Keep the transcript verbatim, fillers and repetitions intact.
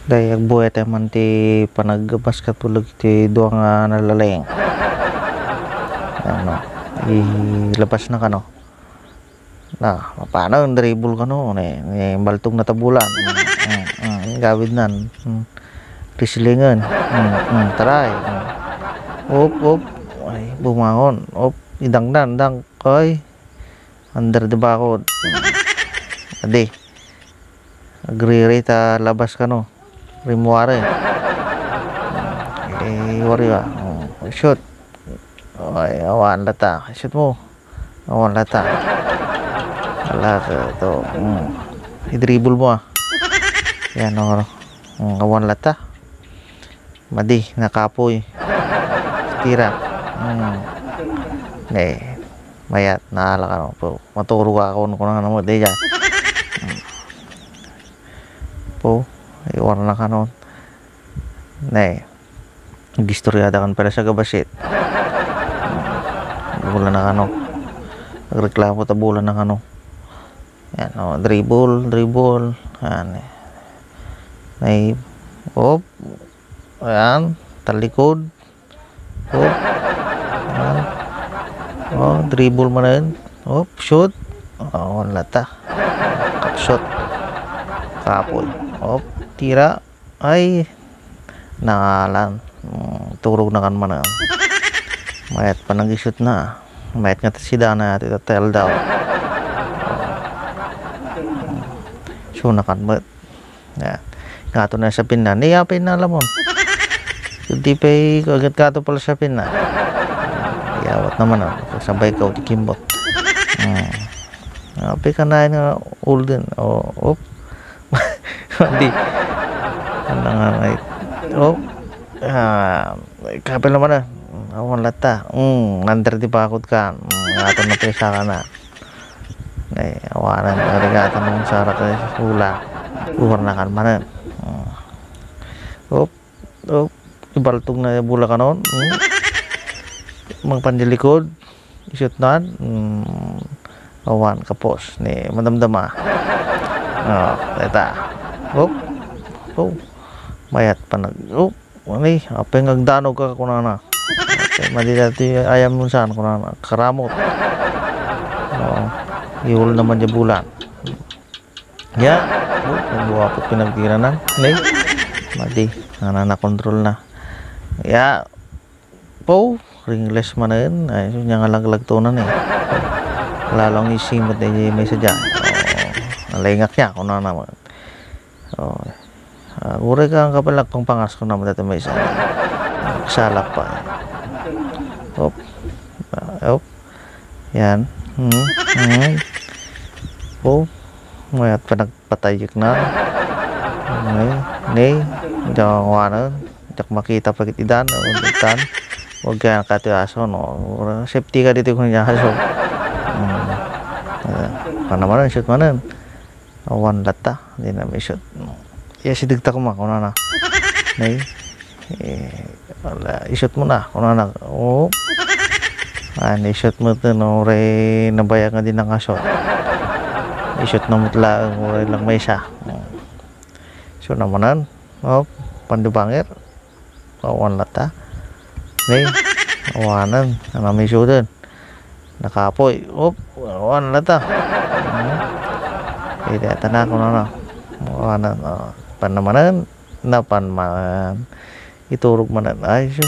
Dai, agbuwete man ti panagbasketball iti dua nga nalaleng. Ano, ilabas na kano. Na, mapano yung dribble kano? Ne, ne, baltog na tabulan. Mm, mm, mm, gawid nan. Mm. Wrestlingan. Mm, mm, taray. Mm. Op, op. Ay, bumangon. Op, idangdan, dang. Ay, under the bakod. Mm. Adi. Agriri ta labas kano. Rimmuare. Eh, wari ba? Oh, shoot. Ay, awan lata. Shoot mo. Awan lata. Ala ka to. Hmm. I-dribble mo, ah. Yan, oh. Hmm, awan lata. Madi, nakapoy. Tira. Hmm. Eh, mayat, naalak, ano, po. Maturog ako, ano, kung ano mo, di dyan. Hmm. Po, iwarna ka nun. Ne, agistoryada kan pala sa gabasit. Bulan na kano. Nagreklamo ta bulan na kano. Yan, oh, dribble, dribble. Yan, eh. Nay, op. Ayan, talikod. Op. Ayan. Oh, dribble man na yun. Op, shoot. Oh, wala ta. Kapsot. Kapoy. Op, tira. Ay, nangalan. Mm, turog na kan man na yun. Mayat pa nag-shoot na. Mayat nga ta si Dana, ati ta tell daw. So, nakan met. Yan. Ngato na sa pinna. Ni apay na lamon. Kundi pa'y kagat kato pala sa pinna. Yawat naman, ah. Sabay ka, di kimbot. Hmm. Apay ka na nga ulden. O, op. Di. Ano nga, ay. Op. Ah, kapil naman, ah. Awan lata. Hmm, under di bakod ka. Hmm, ngato na pa'y sa ka na. Ay, awanan, arigatan mong sarak ay hula. Uwar na kan manen. Hmm. Op, op, ibaltog na bola kanon. Hmm. Mangpandilikod. Isut nan. Hmm. Awan, kapos. Ni, madamdama. Oh, eta. Op. Oh. Mayat pa nag-, op. Ani, apay nga agdanog ka, kunana. Apay, madi dati ayam mo saan, kunana. Karamot. Oo. Ihul naman di bulan. Ya. Oh, nagbuwapot pinagtiranan. Ni. Madi. Nana na control na. Ya. Po, ringles manen. Ay, so, niya nga laglagtunan eh. Lalong isimot na may sadya. Oh, nalingak niya, kunana. Oh. Ah, uray ka ang kapalak pang pangas ko naman dati may isa. Salak pa. Op. Ah, op. Yan. Hmm. Hmm. Oh. Mayat pa nagpatayik na. Ni, ni. Diyan ang wanan. Diyak makita pa kit idan. Ang itan. Huwag kaya nakatiwaso, no? Safety ka dito kung niya aso. Hmm. Ah, pa naman, shoot manen. Awan latta, di na may shoot. Ya, sidegta koma, kunana. Nay, eh, wala, i-shoot mo na, kunana. Oh. Ah, ni-shoot mo to, no, uray nabayag nga di nakashoot. I-shoot na mo tala, uray lang may isa. Hmm. So, namanan, oh, pandubangir. Awan latta. Nay, awanan. Ano may sudon? Nakapoy. Op, awan latta. Hmm. Iti ata na ako na, no? Awanan. Oh, panamanan. Napan man. Iturog manan. Ay, sus.